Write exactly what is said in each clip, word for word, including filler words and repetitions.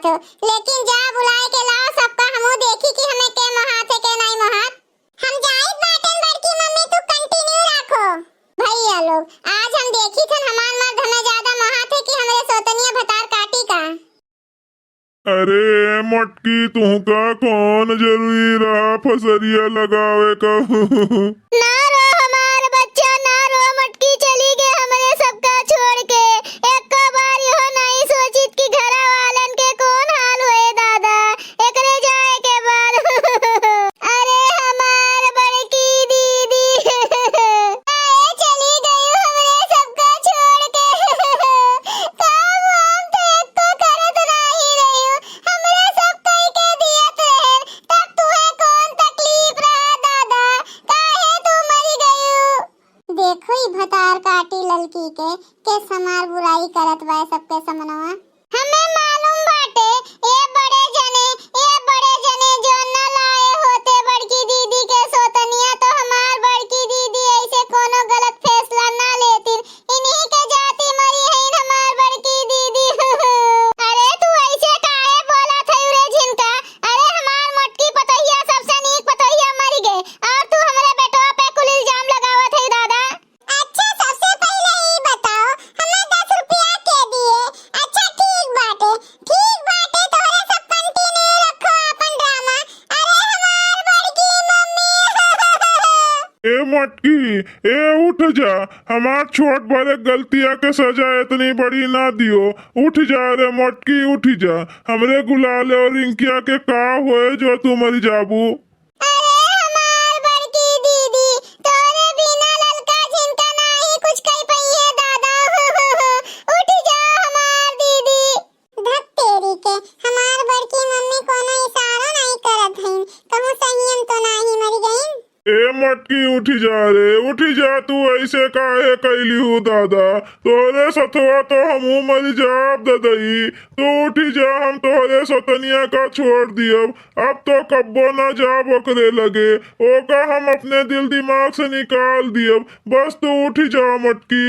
तो लेकिन जा बुलाए के लाओ सबका, हमहू देखी कि हमें के मोहात है, के नाहीं मोहात। हम जाइत बाटेन बड़की मम्मी, तू continue राखो। भैया लोग, आज हम देखी थन हमार मर्द हमें ज्यादा मोहात है कि हमरे सोतनिया भतार काटी का। अरे ए मोटकी, तुहका कौन जरूरी रहा फसरिया लगावे का? ना रो हमार बच्चा, ना रो मोटकी, चली गए हमरे सबका छोड़ के। एको बार यहो नाहीं सोचित कि घरा वालन के कौन हाल होए दादा, एकरे जाए के बाद। अरे हमार बड़की दीदी, काहे चली गई हमरे सबका छोड़ के? काम वाम तो एको करत नाहीं रही, हमरा सब कई के दियत रहेन, तब तुहे कौन तकलीफ रहा दादा, काहे तू मरी गयू? देखो ई भतार काटी ललकी के, के हमार बुराई करत बा सबके समनवा। हमें मालूम बाटे, ए बड़े जने, ए बड़े जने जो न लाए होते बड़की दीदी के सोतनिया, तो हमार बड़की दीदी ऐसे कोनो गलत फैसला ना लेतिन। इन्हीं के जाति मरी हईन हमार बड़की दीदी। अरे तू ऐसे काहे बोलत है रे झिनका? अरे हमार मोटकी पतोहिया सबसे नीक पतोहिया मरी गए और तू हमरे बेटवा पे कुल इल्जाम लगावत है दादा। अच्छा सबसे पहिले ई बताओ हमें दस रुपया के दिए? अच्छा ठीक बाटे, ठीक बाटे, तोहरे सब continue रखो आपन drama। अरे हमार बड़की मम्मी। ए मोटकी, ए उठ जा, हमार छोट बड़े गलतिया के सजा इतनी बड़ी ना दियो। उठ जा रे मोटकी, उठ जा। हमरे गुलाले और रिंकिया के का होए जो तू मर जाबू? अरे हमार बड़की दीदी, तोरे बिना ललका झिनका नाही कुछ कई पइहे दादा। उठ जा हमार दीदी। धत तेरी के, हमार बड़की मम्मी कोनो इशारा नाही करत हईन, कहूँ सही हम तो नाही मर गईन। ए मटकी, उठी जा रे, उठी जा। तू ऐसे काहे कैली हू दादा? तोहरे सथवा तो हमहू मर जाब ददई। तू उठी जा, हम तोहरे सतनिया का छोड़ दियब। अब तो कब्बो ना जाब ओकरे लगे। ओका हम अपने दिल दिमाग से निकाल दियब। बस तू उठी जा मटकी।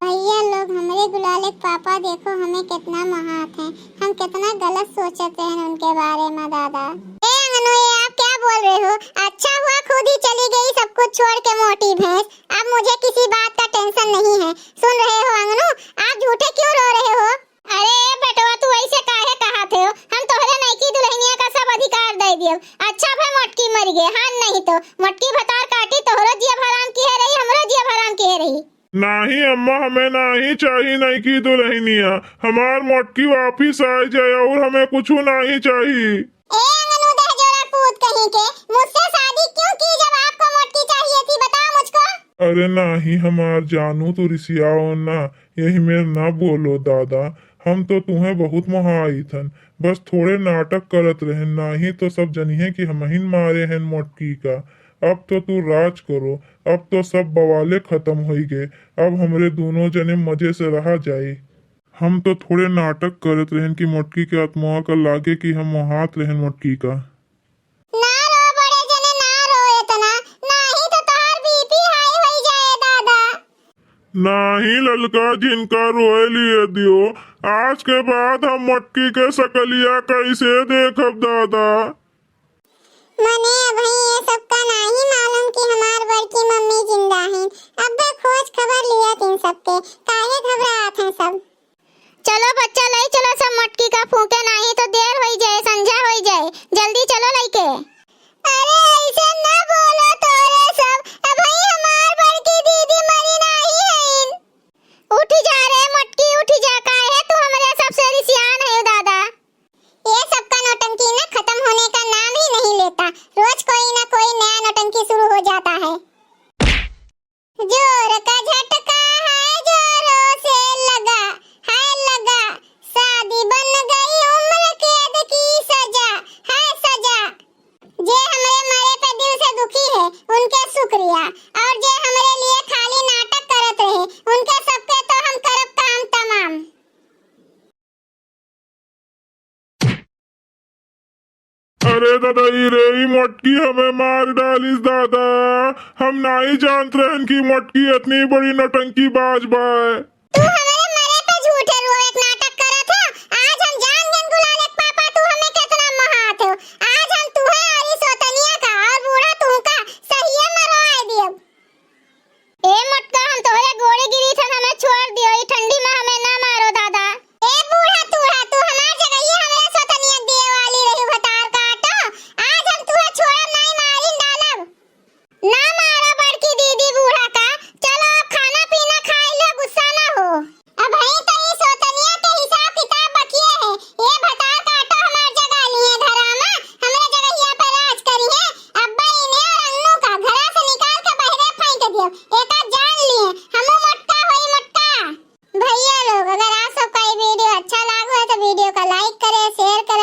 भैया लोग, हमरे गुलाले के पापा देखो हमें कितना महात हैं, हम कितना गलत सोचत रहन उनके बारे में दादा। ए अंगनू, ये आप क्या बोल रहे हो? अच्छा हुआ खुद ही चली गई सब कुछ छोड़ के मोटी भैंस। अब मुझे किसी बात का tension नहीं है। सुन रहे हो अंगनू, आप झूठे क्यों रो रहे हो? अरे ए बेटवा, तू ऐसे काहे कहा थे हो? हम तोहरे नईकी दुल्हनिया का सब अधिकार दे दियब। अच्छा भे मोटकी मर गए, हाँ नहीं तो मोटकी भतार काटी तोहरो जिया हराम किहे रही, हमरो जिया हराम किहे रही। नाही अम्मा, हमें नाही चाही नईकी दुल्हनिया। हमार मोटकी वापिस आ जाए और हमें कुछ नाही चाही। ए अंगनू दहजोरा पूत कहीं के, मुझसे शादी क्यों की जब आपको मोटकी चाहिए थी, बताओ मुझको। अरे नाही हमार जानू, तू रिसियाओ ना, यही मेर ना बोलो दादा। हम तो तुहें बहुत मोहाइत हन, बस थोड़े नाटक करत रहन, नाही तो सब जनिहे कि हमहिन मारे हन मोटकी का। अब तो तू राज करो, अब तो सब बवाले खतम होई गए। अब हमरे दूनों जने मजे से रहा जाए। हम तो थोड़े नाटक करत रहन कि मोटकी के आत्मवा का लागे कि हम मोहात रहन मोटकी का। ना रो बड़े जने, ना रो इतना, नाही तो तोहार BP high होई जाए दादा। नाही ललका, जिनका रोए लिए दियो, आज के बाद हम मोटकी के सकलिया कैसे देखब दादा? मने अबहीं ये सबका नाही मालूम कि हमार बड़की मम्मी जिंदा हैं। अब्बे खोज खबर लिया तीन सबके, काहे घबरात हैं सब? चलो बच्चा, लई चलो सब मोटकी का फूंके, नाही तो देर होई जाए, संझा होई जाए। जल्दी चलो लइके। अरे ऐसे ना बोलो तोरे सब, अबहीं हमार बड़की दीदी मरी नाही हईन। उठी जा रे मोटकी, उठी जा, काहे तू हमरे सबसे रिसियान है दादा? ये सबका नौटंकी ना खतम होने का नाम ही नहीं लेता, रोज कोई ना कोई नया नौटंकी शुरू हो जाता है। जोर का झटका है, जोरों से लगा है, लगा, शादी बन गई उम्र कैद की सजा है, सजा। जे हमरे मरे पे दिल से दुखी है, उनके शुक्रिया, और जे हमरे लिए खाली नाटक करत रहे, उनके सबके तो हम करब काम तमाम। अरे ददई रे, ई मोटकी हमें मार डालिस दादा। हम नाही जानत रहन कि मोटकी इतनी बड़ी नौटंकीबाज बाय। तू हमरे मरे पे झूठे रोए के नाटक करत हो। आज हम जान गन गुलाले के पापा share कर